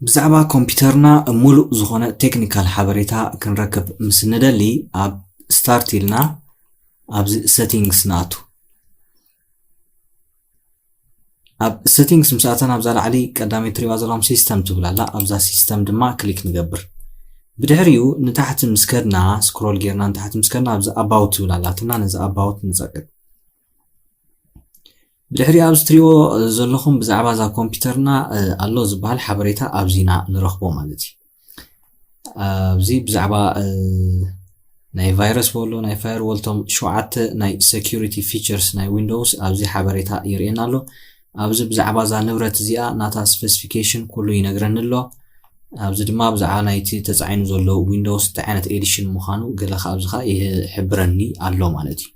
ብዛዕባ ኮምፒውተርና ሙሉእ ዝኾነ ቴክኒካል ሓበሬታ ክንረክብ ምስ እንደሊ ኣብ ስታርት ኢልና ኣብዚ ሴቲንግስ ንኣቱ። ኣብ ሴቲንግስ ምስ ኣተና ኣብዛ ላዕሊ ቀዳመይቲ ትሪእዋ ዘለኹም ሲስተም ትብል ኣላ። ኣብዛ ሲስተም ድማ ክሊክ ንገብር። ብድሕሪኡ ንታሕቲ ምስ ከድና ስክሮል ጌርና ንታሕቲ ምስ ከድና ኣብዚ ኣባውት ትብል ኣላትና። ነዚ ኣባውት ንጸቅጥ። ብድሕሪ ኣብዚ ትሪእዎ ዘለኹም ብዛዕባ እዛ ኮምፒውተርና ኣሎ ዝበሃል ሓበሬታ ኣብዚና ንረኽቦ ማለት እዩ። ኣብዚ ብዛዕባ ናይ ቫይረስ ወሎ ናይ ፋየርዎል ቶም ሸውዓተ ናይ ሴኩሪቲ ፊቸርስ ናይ ዊንዶውስ ኣብዚ ሓበሬታ ይርእየና ኣሎ። ኣብዚ ብዛዕባ እዛ ንብረት እዚኣ ናታ ስፔሲፊኬሽን ኩሉ ይነግረኒ ኣሎ። ኣብዚ ድማ ብዛዕባ ናይቲ ተጻዒኑ ዘሎ ዊንዶውስ እንታይ ዓይነት ኤዲሽን ምዃኑ ገለ ከኣ ኣብዚ ከኣ ይሕብረኒ ኣሎ ማለት እዩ።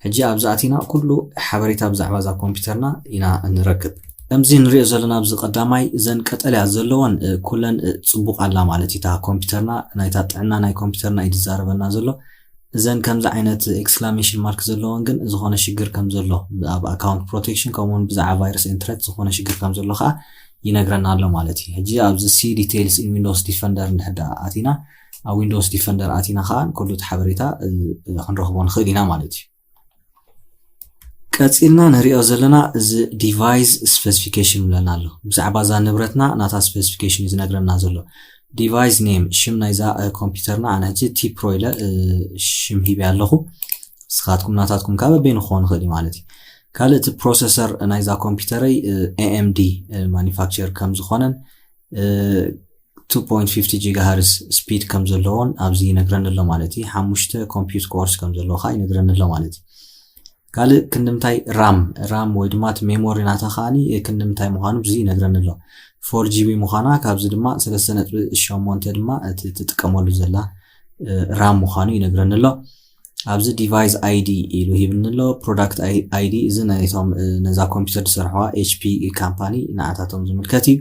ሕጂ ኣብዚ ኣቲና ኩሉ ሓበሬታ ብዛዕባ እዛ ኮምፒውተርና ኢና ንረክብ። ከምዚ ንሪኦ ዘለና ኣብዚ ቀዳማይ እዘን ቀጠልያ ዘለወን ኩለን ጽቡቕ ኣላ ማለት እዩ። እታ ኮምፒውተርና ናይታ ጥዕና ናይ ኮምፒውተርና እዩ ዝዛረበና ዘሎ። እዘን ከምዚ ዓይነት ኤክስክላሜሽን ማርክ ዘለወን ግን ዝኾነ ሽግር ከም ዘሎ ኣብ ኣካውንት ፕሮቴክሽን ከምኡውን ብዛዕባ ቫይረስ ኤንትረት ዝኾነ ሽግር ከም ዘሎ ከዓ ይነግረና ኣሎ ማለት እዩ። ሕጂ ኣብዚ ሲ ዲቴይልስ ኢን ዊንዶውስ ዲፈንደር እንድሕር ደኣ ኣቲና ኣብ ዊንዶውስ ዲፈንደር ኣቲና ከዓ ኩሉ እቲ ሓበሬታ ክንረኽቦ ንኽእል ኢና ማለት እዩ። ቀጺልና ንሪኦ ዘለና እዚ ዲቫይስ ስፔሲፊኬሽን ይብለና ኣሎ። ብዛዕባ እዛ ንብረትና ናታ ስፔሲፊኬሽን እዩ ዝነግረና ዘሎ። ዲቫይስ ኔም ሽም ናይዛ ኮምፒውተርና ኣነ ሕጂ ቲ ፕሮ ኢለ ሽም ሂበ ኣለኹ። ንስኻትኩም ናታትኩም ካብ በበይኑ ክኾን ይኽእል እዩ ማለት እዩ። ካልእ እቲ ፕሮሰሰር ናይዛ ኮምፒውተረይ ኤኤምዲ ማኒፋክቸር ከም ዝኾነን two point fifty gigahertz ስፒድ ከም ዘለዎን ኣብዚ ይነግረኒ ኣሎ ማለት እዩ። ሓሙሽተ ኮምፒውት ኮርስ ከም ዘለዎ ከዓ ይነግረኒ ኣሎ ማለት እዩ። ካልእ ክንድምታይ ራም ራም ወይ ድማ እቲ ሜሞሪ ናታ ከዓኒ ክንድምታይ ምዃኑ ብዚ ይነግረኒ ኣሎ። ፎር ጂቢ ምዃና ካብዚ ድማ ሰለስተ ነጥቢ ሸሞንተ ድማ እቲ ትጥቀመሉ ዘላ ራም ምዃኑ ይነግረኒ ኣሎ። ኣብዚ ዲቫይስ ኣይዲ ኢሉ ሂብኒ ኣሎ። ፕሮዳክት ኣይዲ እዚ ናይቶም ነዛ ኮምፒውተር ዝሰርሕዋ ኤች ፒ ካምፓኒ ንዓታቶም ዝምልከት እዩ።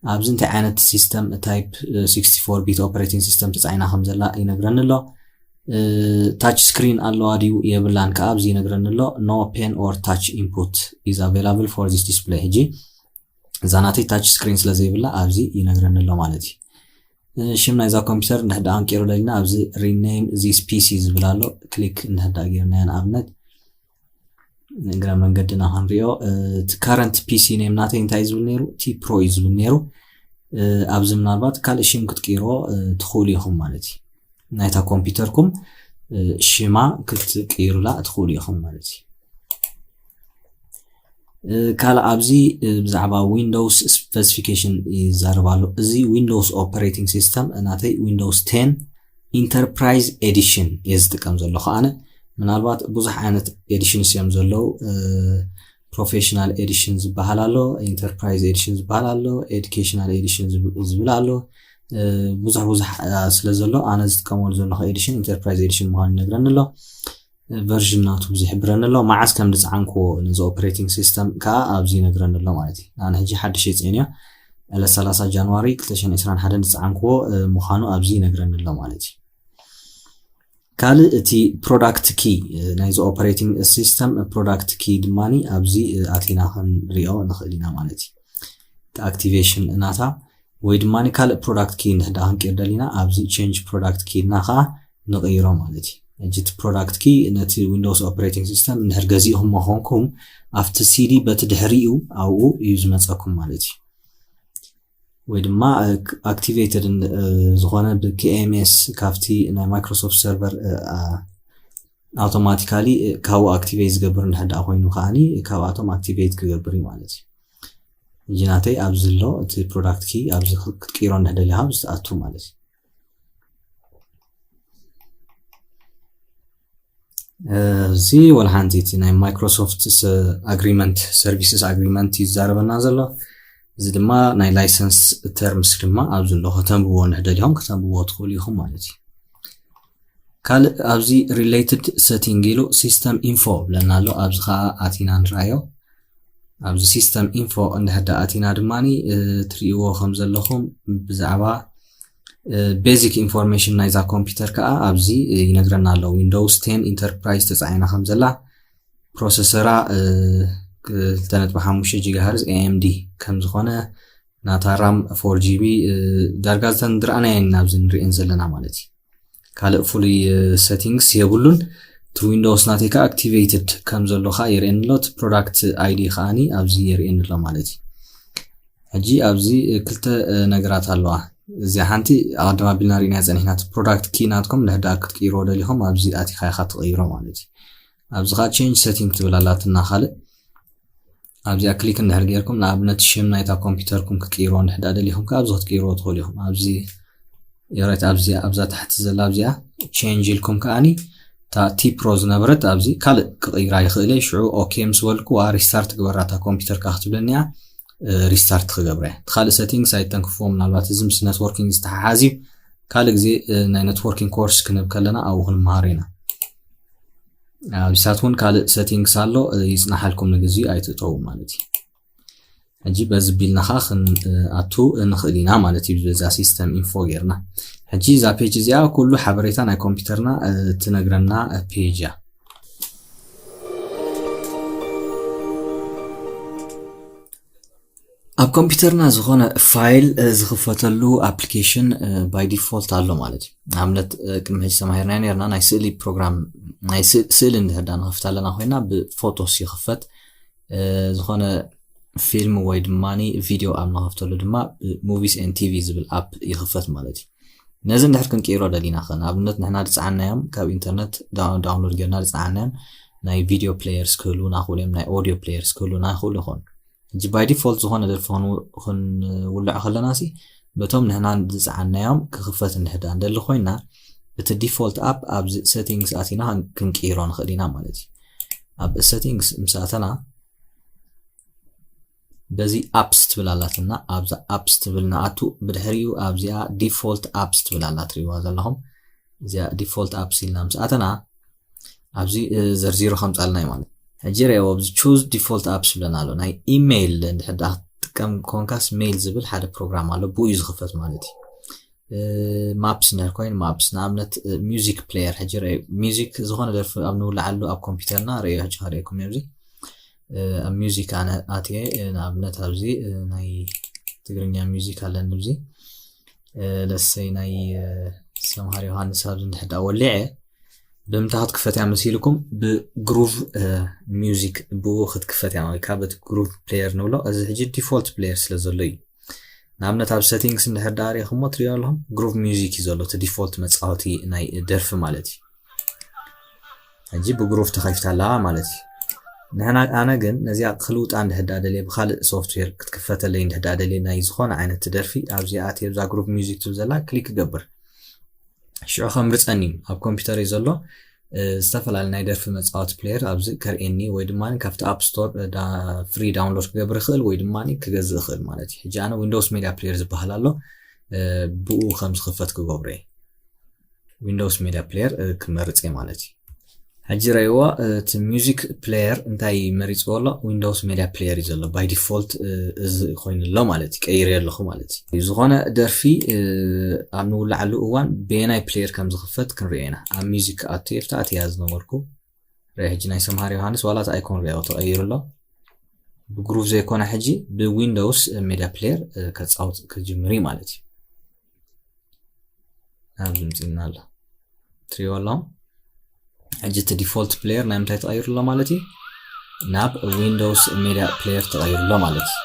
ኣብዚ እንታይ ዓይነት ሲስተም ታይፕ sixty four bit operating system ተጻዒና ከም ዘላ ይነግረኒ ኣሎ። ታች ስክሪን ኣለዋ ድዩ የብላን ከዓ ኣብዚ ይነግረኒ ኣሎ። No pen or touch input is available for this display። ሕጂ እዛ ናተይ ታች ስክሪን ስለ ዘይብላ ኣብዚ ይነግረኒ ኣሎ ማለት እዩ። ሽም ናይዛ ኮምፒውተር እንድሕዳ ኣንቂሩ ደሊና ኣብዚ ሪኔም ዚስ ፒሲ ዝብል ኣሎ። ክሊክ እንድሕዳ ጌርናዮ ንኣብነት ንእግረ መንገድና ክንሪኦ እቲ ካረንት ፒሲ ኔም ናተይ እንታይ ዝብል ነይሩ? ቲ ፕሮ እዩ ዝብል ነይሩ። ኣብዚ ምናልባት ካልእ ሽም ክትቅይርዎ ትኽእሉ ኢኹም ማለት እዩ። ናይታ ኮምፒውተርኩም ሽማ ክትቅይሩላ ትኽእሉ ኢኹም ማለት እዩ። ካልእ ኣብዚ ብዛዕባ ዊንዶውስ ስፔሲፊኬሽን ይዛረብ ኣሎ። እዚ ዊንዶውስ ኦፐሬቲንግ ሲስተም ናተይ ዊንዶውስ ቴን ኢንተርፕራይዝ ኤዲሽን እየ ዝጥቀም ዘለኹ ኣነ። ምናልባት ብዙሕ ዓይነት ኤዲሽንስ እዮም ዘለዉ። ፕሮፌሽናል ኤዲሽን ዝበሃል ኣሎ፣ ኢንተርፕራይዝ ኤዲሽን ዝበሃል ኣሎ፣ ኤዱኬሽናል ኤዲሽን ዝብል ኣሎ። ብዙሕ ብዙሕ ስለ ዘሎ ኣነ ዝጥቀመሉ ዘለኹ ኤዲሽን ኢንተርፕራይዝ ኤዲሽን ምዃኑ ይነግረኒ ኣሎ። ቨርዥን ናቱ ዝሕብረኒ ኣሎ። መዓስ ከም ዝፀዓንክዎ ነዚ ኦፐሬቲንግ ሲስተም ከዓ ኣብዚ ይነግረኒ ኣሎ ማለት እዩ። ኣነ ሕጂ ሓድሽ የፅዕንዮ ዕለት ሰላሳ ጃንዋሪ ክልተ ሽሕን ዕስራን ሓደን ዝፀዓንክዎ ምዃኑ ኣብዚ ይነግረኒ ኣሎ ማለት እዩ። ካልእ እቲ ፕሮዳክት ኪ ናይዚ ኦፐሬቲንግ ሲስተም ፕሮዳክት ኪ ድማ ኣብዚ ኣቲና ክንሪኦ ንኽእል ኢና ማለት እዩ። እቲ ኣክቲቬሽን ናታ ወይ ድማ ካልእ ፕሮዳክት ኪ ንሕዳ ክንቅይር ደሊና ኣብዚ ቼንጅ ፕሮዳክት ኪ ኢልና ከዓ ንቕይሮ ማለት እዩ። ሕጂ እቲ ፕሮዳክት ኪ ነቲ ዊንዶውስ ኦፐሬቲንግ ሲስተም እንድሕር ገዚእኹም መኾንኩም ኣብቲ ሲዲ በቲ ድሕሪኡ ኣብኡ እዩ ዝመፀኩም ማለት እዩ። ወይ ድማ ኣክቲቬትድ ዝኾነ ብኬኤምኤስ ካብቲ ናይ ማይክሮሶፍት ሰርቨር ኣውቶማቲካሊ ካብኡ ኣክቲቬት ዝገብር እንድሕር ደኣ ኮይኑ ከዓኒ ካብኣቶም ኣክቲቬት ክገብር እዩ ማለት እዩ። ሕጂ ናተይ ኣብዚ ኣሎ እቲ ፕሮዳክት ኪ ኣብዚ ክትቅይሮ እንድሕር ደሊኻ ኣብዚ ትኣቱ ማለት እዩ። እዚ ወላ ሓንቲ እቲ ናይ ማይክሮሶፍት ኣግሪመንት ሰርቪስስ ኣግሪመንት እዩ ዝዛረበና ዘሎ። እዚ ድማ ናይ ላይሰንስ ተርምስ ድማ ኣብዚ ኣሎ ከተንብቦ እንድሕር ደሊኹም ከተንብቦ ትኽእሉ ኢኹም ማለት እዩ። ካልእ ኣብዚ ሪሌትድ ሴቲንግ ኢሉ ሲስተም ኢንፎ ብለና ኣሎ። ኣብዚ ከዓ ኣቲና ንረኣዮ። ኣብዚ ሲስተም ኢንፎ እንድሕር ደኣ ኣቲና ድማ ትርእይዎ ከም ዘለኹም ብዛዕባ ቤዚክ ኢንፎርሜሽን ናይዛ ኮምፒውተር ከዓ ኣብዚ ይነግረና ኣሎ። ዊንዶውስ ቴን ኢንተርፕራይዝ ተፃዒና ከም ዘላ ፕሮሰሰራ ክልተ ነጥቢ ሓሙሽተ ጊጋሃርዝ ኤኤምዲ ከም ዝኾነ ናታ ራም ፎር ጂ ቢ ዳርጋ ዘተን ዝረኣናየን ኣብዚ ንሪኤን ዘለና ማለት እዩ። ካልእ ፍሉይ ሰቲንግስ የብሉን። እቲ ዊንዶውስ ናተይ ከዓ ኣክቲቬትድ ከም ዘሎ ከዓ የርእየኒ ኣሎ። እቲ ፕሮዳክት ኣይዲ ከዓኒ ኣብዚ የርእየኒ ኣሎ ማለት እዩ። ሕጂ ኣብዚ ክልተ ነገራት ኣለዋ። እዚኣ ሓንቲ ኣቐድም ኣቢልና ርኢና ፀኒሕና። እቲ ፕሮዳክት ኪ ናትኩም ንሕዳ ክትቅይሮ ደሊኹም ኣብዚ ኣቲኻ ኢኻ ትቕይሮ ማለት እዩ። ኣብዚ ከዓ ቼንጅ ሰቲንግ ትብል ኣላትና ካልእ። ኣብዚኣ ክሊክ እንድሕር ጌርኩም ንኣብነት ሽም ናይታ ኮምፒውተርኩም ክትቅይርዎ እንድሕዳ ደሊኹም ከዓ ኣብዚ ክትቅይርዎ ትኽእሉ ኢኹም። ኣብዚ የረት ኣብዚ ኣብዛ ታሕቲ ዘላ ኣብዚኣ ቼንጅ ኢልኩም ከዓኒ እታ ቲ ፕሮ ዝነበረት ኣብዚ ካልእ ክቕይራ ይኽእል እየ። ሽዑ ኦኬ ምስ በልኩዋ ሪስታርት ግበራ እታ ኮምፒውተርካ ክትብለኒ እያ። ሪስታርት ክገብረ እየ። እቲ ካልእ ሰቲንግስ ኣይተንክፍዎ፣ ምናልባት እዚ ምስ ነትወርኪንግ ዝተሓሓዝ እዩ። ካልእ ግዜ ናይ ነትወርኪንግ ኮርስ ክንህብ ከለና ኣብኡ ክንመሃር ኢና። ኣብዚታት እውን ካልእ ሰቲንግስ ኣሎ፣ ይፅናሓልኩም ንግዜኡ ኣይትእተዉ ማለት እዩ። ሕጂ በዚ ቢልና ከዓ ክንኣቱ ንኽእል ኢና ማለት እዩ። በዛ ሲስተም ኢንፎ ጌርና ሕጂ እዛ ፔጅ እዚኣ ኩሉ ሓበሬታ ናይ ኮምፒውተርና ትነግረና ፔጅ እያ። ኣብ ኮምፒውተርና ዝኾነ ፋይል ዝኽፈተሉ ኣፕሊኬሽን ባይ ዲፎልት ኣሎ ማለት እዩ። ንኣብነት ቅድሚ ሕጂ ተማሂርና ነርና ናይ ስእሊ ፕሮግራም ናይ ስእሊ እንድሕዳ ንኸፍት ኣለና ኮይና ብፎቶስ ይኽፈት። ዝኾነ ፊልም ወይ ድማ ቪድዮ ኣብ ንኸፍተሉ ድማ ሙቪስ ኤን ቲቪ ዝብል ኣፕ ይኽፈት ማለት እዩ። ነዚ እንድሕር ክንቀይሮ ደሊና ኸ ንኣብነት ንሕና ዝፀዓናዮም ካብ ኢንተርነት ዳውንሎድ ጌርና ዝፀዓናዮም ናይ ቪድዮ ፕሌየርስ ክህሉና ክእሉ እዮም፣ ናይ ኦዲዮ ፕሌየርስ ክህሉና ይኽእሉ ይኾኑ። ሕጂ ባይ ዲፎልት ዝኾነ ደርፊ ክንውልዖ ከለና ሲ በቶም ንሕና ዝፀዓናዮም ክኽፈት እንድሕዳ እንደሊ ኮይና እቲ ዲፎልት ኣፕ ኣብዚ ሴቲንግስ ኣቲና ክንቅይሮ ንኽእል ኢና ማለት እዩ። ኣብ ሴቲንግስ ምስ ኣተና በዚ ኣፕስ ትብል ኣላትና። ኣብዛ ኣፕስ ትብል ንኣቱ፣ ብድሕሪኡ ኣብዚኣ ዲፎልት ኣፕስ ትብል ኣላ ትሪእዋ ዘለኹም። እዚኣ ዲፎልት ኣፕስ ኢልና ምስ ኣተና ኣብዚ ዘርዚሩ ከምፃልና እዩ ማለት። ሕጂ ርአዎ ኣብዚ ቹዝ ዲፎልት ኣፕስ ይብለና ኣሎ። ናይ ኢሜይል እንድሕር ደኣ ክትጥቀም ኮንካስ ሜይል ዝብል ሓደ ፕሮግራም ኣሎ፣ ብኡ እዩ ዝኽፈት ማለት እዩ። ማፕስ እንድሕር ኮይኑ ማፕስ ንኣብነት ሚውዚክ ፕሌየር ሕጂ ርአዩ ሚውዚክ ዝኾነ ደርፊ ኣብ ንውልዓሉ ኣብ ኮምፒውተርና ርአዩ ሕጂ ከርእየኩም ኣብዚ ኣብ ሚውዚክ ኣነ ኣትየ ንኣብነት ኣብዚ ናይ ትግርኛ ሚውዚክ ኣለኒ ኣብዚ ለሰይ ናይ ሰምሃር ዮሃንስ ኣብዚ እንድሕር ደኣ ወሊዐ ብምንታይ ክትክፈት እያ መሲልኩም ብግሩቭ ሚውዚክ ብኡ ክትክፈት እያ ወይ ከዓ በቲ ግሩቭ ፕሌየር ንብሎ እዚ ሕጂ ዲፎልት ፕሌየር ስለ ዘሎ እዩ። ንኣብነት ኣብ ሴቲንግስ እንድሕር ደኣ ሪኢኹሞ ትሪኦ ኣለኹም ግሩቭ ሚውዚክ እዩ ዘሎ እቲ ዲፎልት መፃወቲ ናይ ደርፊ ማለት እዩ። ሕጂ ብግሩቭ ተኸፊታ ኣላ ማለት እዩ። ንሕና ኣነ ግን ነዚኣ ክልውጣ እንድሕር ደኣ ደልየ ብካልእ ሶፍትዌር ክትክፈተለይ እንድሕር ደኣ ደልየ ናይ ዝኾነ ዓይነት ደርፊ ኣብዚኣ ኣትየ ኣብዛ ግሩቭ ሚውዚክ ትብል ዘላ ክሊክ እገብር። ሽዑ ከምርፀኒ እዩ ኣብ ኮምፒውተረይ ዘሎ ዝተፈላለዩ ናይ ደርፊ መፃወቲ ፕሌየር ኣብዚ ከርእየኒ ወይ ድማ ካብቲ ኣፕ ስቶር ፍሪ ዳውንሎድ ክገብር ይኽእል ወይ ድማ ክገዝእ ይኽእል ማለት እዩ። ሕጂ ኣነ ዊንዶውስ ሜድያ ፕሌየር ዝበሃል ኣሎ ብኡ ከም ዝኽፈት ክገብሮ እየ። ዊንዶውስ ሜድያ ፕሌየር ክመርፅ እየ ማለት እዩ። ሕጂ ረእይዎ እቲ ሚውዚክ ፕሌየር እንታይ መሪፅዎ ኣሎ ዊንዶውስ ሜድያ ፕሌየር እዩ ዘሎ ባይ ዲፎልት እዚ ኮይኑ ኣሎ ማለት እዩ ቀይረ ኣለኹ ማለት እዩ። ዝኾነ ደርፊ ኣብ ንውላዓሉ እዋን በየናይ ፕሌየር ከም ዝኽፈት ክንሪኦ ኢና። ኣብ ሚውዚክ ኣትየ ኣብታ ኣትያ ዝነበርኩ ርአ ሕጂ ናይ ሰምሃር ዮሃንስ ዋላ እቲ ኣይኮን ሪኦ ተቐይሩ ኣሎ። ብግሩቭ ዘይኮነ ሕጂ ብዊንዶውስ ሜድያ ፕሌየር ከፃውት ክጅምር እዩ ማለት እዩ። ኣብዚ ምፅና ኣሎ ትሪኦ ኣለኹም። ሕጂ እቲ ዲፎልት ፕሌየር ናይ ምንታይ ተቐይሩ ኣሎ ማለት እዩ? ናብ ዊንዶውስ ሜድያ ፕሌየር ተቐይሩ ኣሎ ማለት እዩ።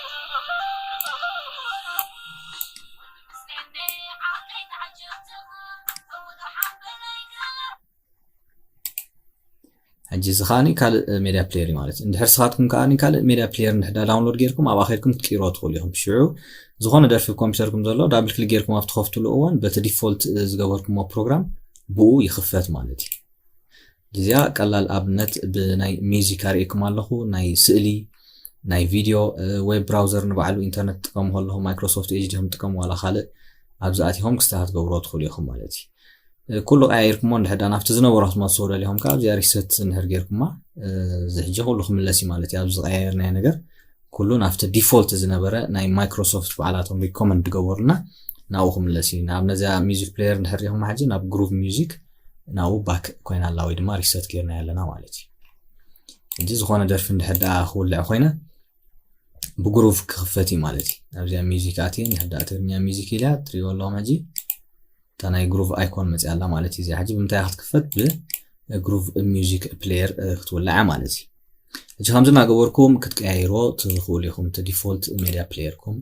ሕጂ እዚ ከዓኒ ካልእ ሜድያ ፕሌየር እዩ ማለት እዩ። እንድሕር ስኻትኩም ከዓኒ ካልእ ሜድያ ፕሌየር እንድሕዳ ዳውንሎድ ጌርኩም ኣብኣ ኸድኩም ክትቅይሮ ትኽእሉ ኢኹም። ሽዑ ዝኾነ ደርፊ ኮምፒውተርኩም ዘሎ ዳብል ክሊክ ጌርኩም ኣብ ትኸፍትሉ እዋን በቲ ዲፎልት ዝገበርኩሞ ፕሮግራም ብኡ ይኽፈት ማለት እዩ። እዚኣ ቀላል ኣብነት ብናይ ሚውዚክ ኣርእየኩም ኣለኹ። ናይ ስእሊ ናይ ቪድዮ ዌብ ብራውዘር ንባዕሉ ኢንተርነት ትጥቀሙ ከለኹ ማይክሮሶፍት ኤጅ ዲኹም ትጥቀሙ ዋላ ካልእ ኣብዚ ኣቲኹም ክስታ ክትገብርዎ ትኽእሉ ኢኹም ማለት እዩ። ኩሉ ቀያይርኩሞ እንድሕዳ ናብቲ ዝነበሮ ክትመልስዎ ደሊኹም ከዓ ኣብዚኣ ሪሰት እንድሕር ጌርኩማ እዚ ሕጂ ኩሉ ክምለስ እዩ ማለት እዩ። ኣብዚ ዝቀያየርናዮ ነገር ኩሉ ናብቲ ዲፎልት ዝነበረ ናይ ማይክሮሶፍት ባዕላቶም ሪኮመንድ ዝገበሩልና ናብኡ ክምለስ እዩ። ንኣብነት እዚኣ ሚውዚክ ፕሌየር እንድሕር ሪኹማ ሕጂ ናብ ግሩቭ ሚውዚክ ናብኡ ባክ ኮይና ኣላ ወይ ድማ ሪሰት ጌርናዮ ኣለና ማለት እዩ። ሕጂ ዝኾነ ደርፊ እንድሕር ደኣ ክውልዕ ኮይነ ብግሩቭ ክኽፈት እዩ ማለት እዩ። ኣብዚኣ ሚዚክ ኣትየ፣ ንሕዳእ ትግርኛ ሚዚክ ኢላ ትሪእዎ ኣለኹም። ሕጂ እታ ናይ ግሩቭ ኣይኮን መፅያ ኣላ ማለት እዩ። እዚኣ ሕጂ ብምንታይ ክትክፈት? ብግሩቭ ሚዚክ ፕሌየር ክትውላዓ ማለት እዩ። ሕጂ ከምዚ እናገበርኩም ክትቀያይሮ ትኽእሉ ኢኹም። እቲ ዲፎልት ሜድያ ፕሌየርኩም